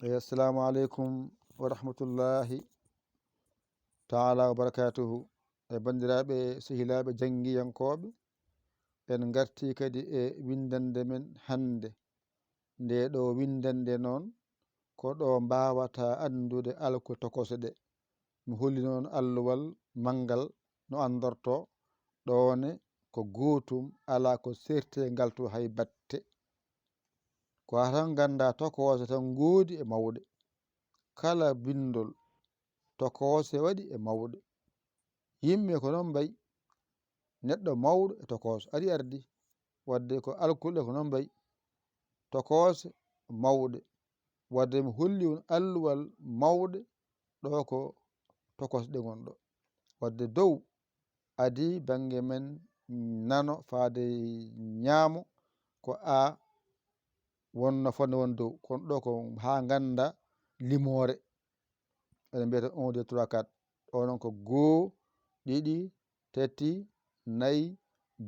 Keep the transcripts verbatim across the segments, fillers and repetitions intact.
Eyi, assalamu aleykum wa rahmatullahi taala wa barakatuhu. E banndiraaɓe, sehilaaɓe, janngiyankooɓe, en ngartii kadi e winndannde men hannde. Nde ɗo winndannde noon, ko ɗo mbaawata anndude alkule tokose ɗe. Mi holli noon alluwal manngal no anndortoo, ɗoone ko gootum, alaa ko serti e ngal to hay batte. Ko haa tan nganndaa tokoose tan ngoodi e mawɗe. Kala binndol tokoose waɗi e mawɗe. Yimɓe ko noon mbayi. Neɗɗo mawɗo e tokooso ari ardi. Wadde ko alkule ko noon mbayi. Tokoose mawɗe. Wadde mi holli on alluwal mawɗe ɗo ko tokoose ɗe ngon ɗo. Wadde dow adi bannge men nano faade ñaamo ko a wonno fotnde won dow. Kono ɗo ko haa ngannda limoore. Eɗen mbiyata un, deux, trois, quatre. O noon ko goo, ɗiɗi, tati, nayi,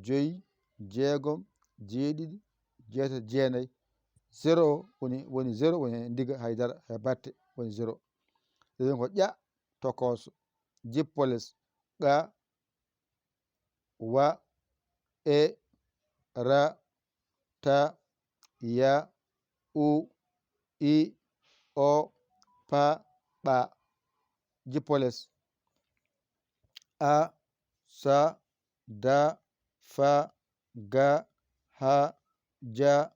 joyi, jeegom, jeeɗiɗi, jeetati, jeenayi. Zéro woni, woni zéro, woni ndiga, hay dara, hay batte, woni zéro. Ɗen ko ƴa, tokooso, jippo les, qa, wa, e, ra, ta, ya, u, i, o, pa, ɓa. Jippo les. A, sa, da, fa, ga, ha, ja,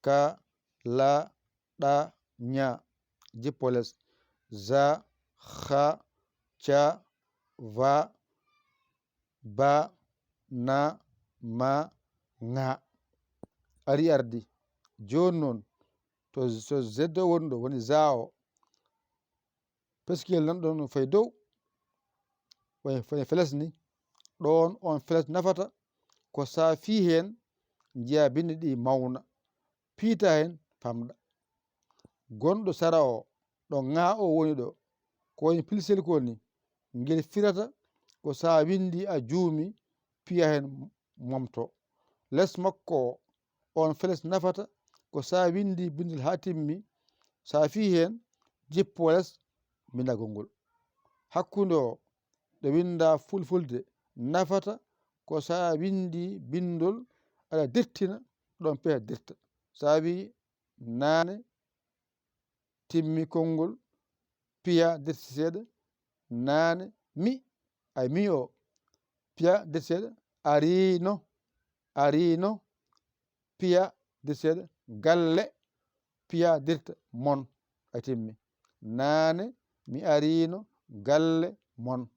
ka, la, ɗa, ña. Jippo les. Za, xa, ca, va, ba, na, ma, ŋa. Ari ardi. Jooni noon, to, to zeddo woni ɗo, woni za o, peskiyel nan ɗon fay dow, woni, woni feles ni. Ɗoon on feles nafata ko so a fii heen, njiya binndi ɗi mawna, piita heen, famɗa. Gonɗo sara o, ɗo ŋaa o woni ɗo, ko woni pilsel ko ni, ngel firata ko so a winndi a juumi, piya heen, momto. Les makko o, on feles nafata ko so a winndi binndol haa timmi, so a fii heen, jippo les binndagol ngol. Hakkunde o, ɗo winnda fulfulde, nafata ko so a winndi binndol, aɗa dirtina, ɗon piya dirta. So a wii naane, timmi konngol, piya dirti seeɗa, naane, mi, ay mi o, piya dirti seeɗa, ariino, ariino, piya dirti seeɗa, galle, piya dirta, mon, ay timmi. Naane, mi ariino galle mon.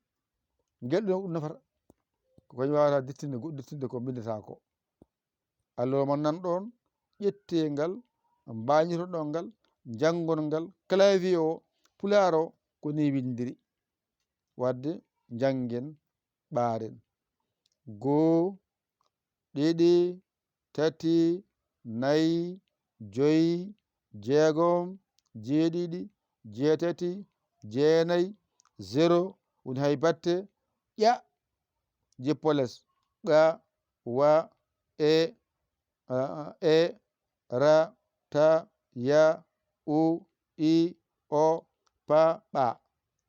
Ngel ɗum, ɗum nafata. Ko kañum waawata dirtinde, go-, dirtinde ko mbinndataa ko. Alluwal mon nan ɗoon, ƴettee ngal, mbaañotoɗon ngal, njanngon ngal. Clavier o, pulaar o, ko ni winndiri. Wadde njanngen, ɓaaren. Goo, ɗiɗi, tati, nayi, joyi, jeegom, jeeɗiɗi, jeetati, jeenayi, zéro, woni hay batte, ƴa, jippo les, ɓa, wa, e, a, e, ra, ta, ya, u, i, o, pa, ɓa.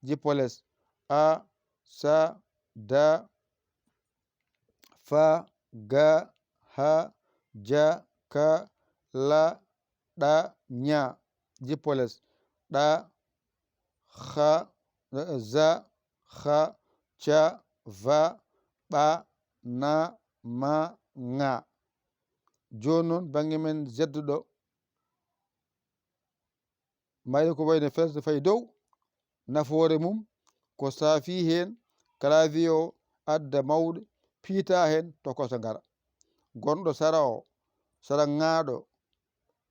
Jippo les, a, sa, da, fa, ga, ha, ja, ka, la, ɗa, ña. Jippo les, ɗa, xa, za, xa, ca, va, ɓa, na, ma, ŋa. Jooni noon, bannge men zeddo ɗo, mayre ko wayno felde fay dow, nafoore mum ko so a fii heen, clavier o adda mawɗe, piita heen, tokosa ngara. Gonɗo sara o, sara ŋaaɗo,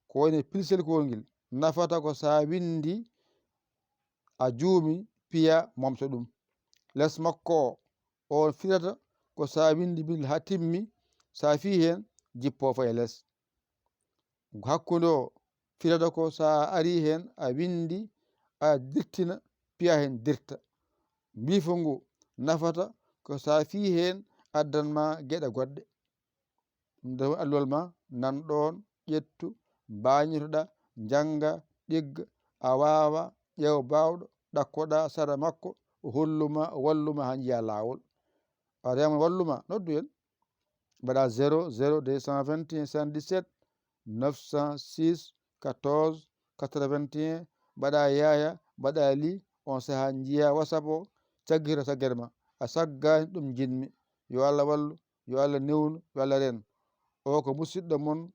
ko wayno pilsel ko ngel, nafata ko so a winndi, a juumi, piya, momso ɗum. Les makko o, on firata ko so a winndi binndol haa timmi, so a fii heen, jippo fayi les. Hakkunde o, firata ko so a arii heen, a winndi, a dirtina, piya heen dirta. Mbiifo ngu nafata ko so a fii heen, addan ma geɗe goɗɗe. Ɗum ɗo alluwal ma nan ɗoon, ƴettu, mbaañotoɗa, njannga, ɗigga, a waawa ƴeew baawɗo ɗakkoɗa sara makko, o holluma, o walluma haa njiya laawol. A rema walluma, noddu en. Mbaɗa zéro zéro deux cent vingt et un soixante-dix-sept neuf cent six quatorze quatre-vingt-un, mbaɗa yaaya, mbaɗa li, on saha njiya WhatsApp o, caggira cagger ma. A saggani ɗum njiɗmi. Yo Allah wallu, yo Allah newnu, yo Allah ren. O ko musidɗo mon,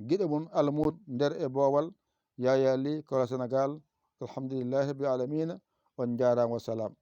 giɗo mon Almuud nder e boowal, Yaya Li, Kola Senegal. Alhamdulillahi Rabbil Alamina. On njaaraama, wassalam.